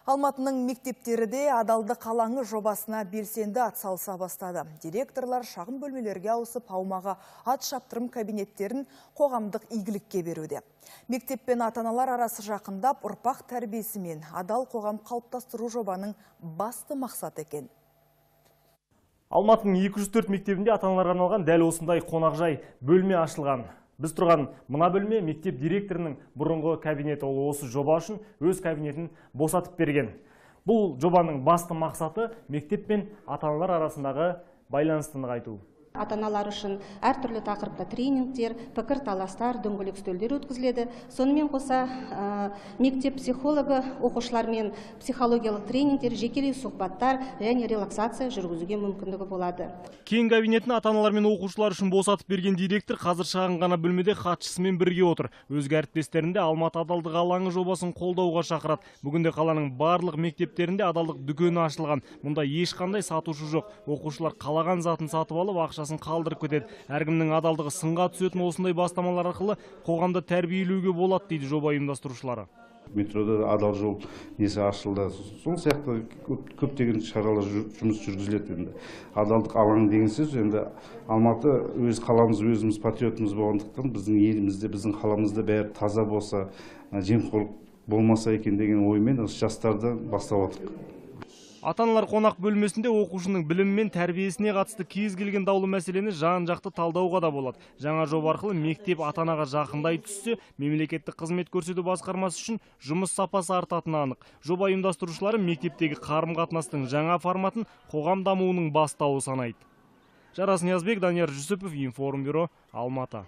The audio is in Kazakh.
Алматының мектептері де адалдық алаңы жобасына белсенді атсалыса бастады. Директорлар шағын бөлмелерге ауысып, аумағы ат шаптырым кабинеттерін қоғамдық игілікке беруде. Мектеп пен ата-аналар арасы жақындап, ұрпақ тәрбиесі мен адал қоғам қалыптастыру жобаның басты мақсаты екен. Алматының 204 мектебінде ата-аналарға арналған дәл осындай қонақжай бөлме ашылған. Біз тұрған мына бөлме мектеп директорының бұрынғы кабинеті. Ол осы жоба үшін өз кабинетін босатып берген. Бұл жобаның басты мақсаты мектеп пен ата-аналар арасындағы байланысты нығайту. Ата-аналар үшін әртүрлі тақырыпта тренингтер, пікірталастар, дөңгелек үстелдер өткізіледі. Сонымен қоса мектеп психологы оқушылармен психологиялық тренингтер, жекелей сұхбаттар және релаксация жүргізуге мүмкіндігі болады. Кең кабинетін ата-аналар мен оқушылар үшін босатып берген директор қазір шағын ғана бөлмеде хатшысымен бірге отыр. Өзге әріптестерін де Алматы адалдық алаңы жобасын қолдауға шақырады. Бүгінде қаланың барлық мектептерінде адалдық дүкені ашылған. Мұнда ешқандай сатушы жоқ. Оқушылар қалаған затын сатып алып, ақшасын қалдырып кетеді. Әркімнің адалдығы сынға түсетін осындай бастамалар арқылы қоғамды тәрбиелеуге болады, дейді жоба ұйымдастырушылары. Метрода адал жол несі ашылды. Сол сияқты көптеген шаралар жұмыс жүргізіледі енді. Адалдық алаңы деген сөз енді Алматы өз қаламыз, өзіміз патриотымыз болғандықтан біздің елімізде, біздің қаламызда бәрі таза болса, жемқорлық болмаса екен деген оймен осы жастарды бастап отырмыз. Ата-аналар қонақ бөлмесінде оқушының білімі мен тәрбиесіне қатысты кез келген даулы мәселені жан-жақты талдауға да болады. Жаңа жоба арқылы мектеп ата-анаға жақындай түссе, мемлекеттік қызмет көрсету басқармасы үшін жұмыс сапасы артатыны анық. Жоба ұйымдастырушылары мектептегі қарым-қатынастың жаңа форматын қоғам дамуының бастауы санайды. Жарас Ниязбек, Данияр Жүсіпов, Информбюро, Алматы.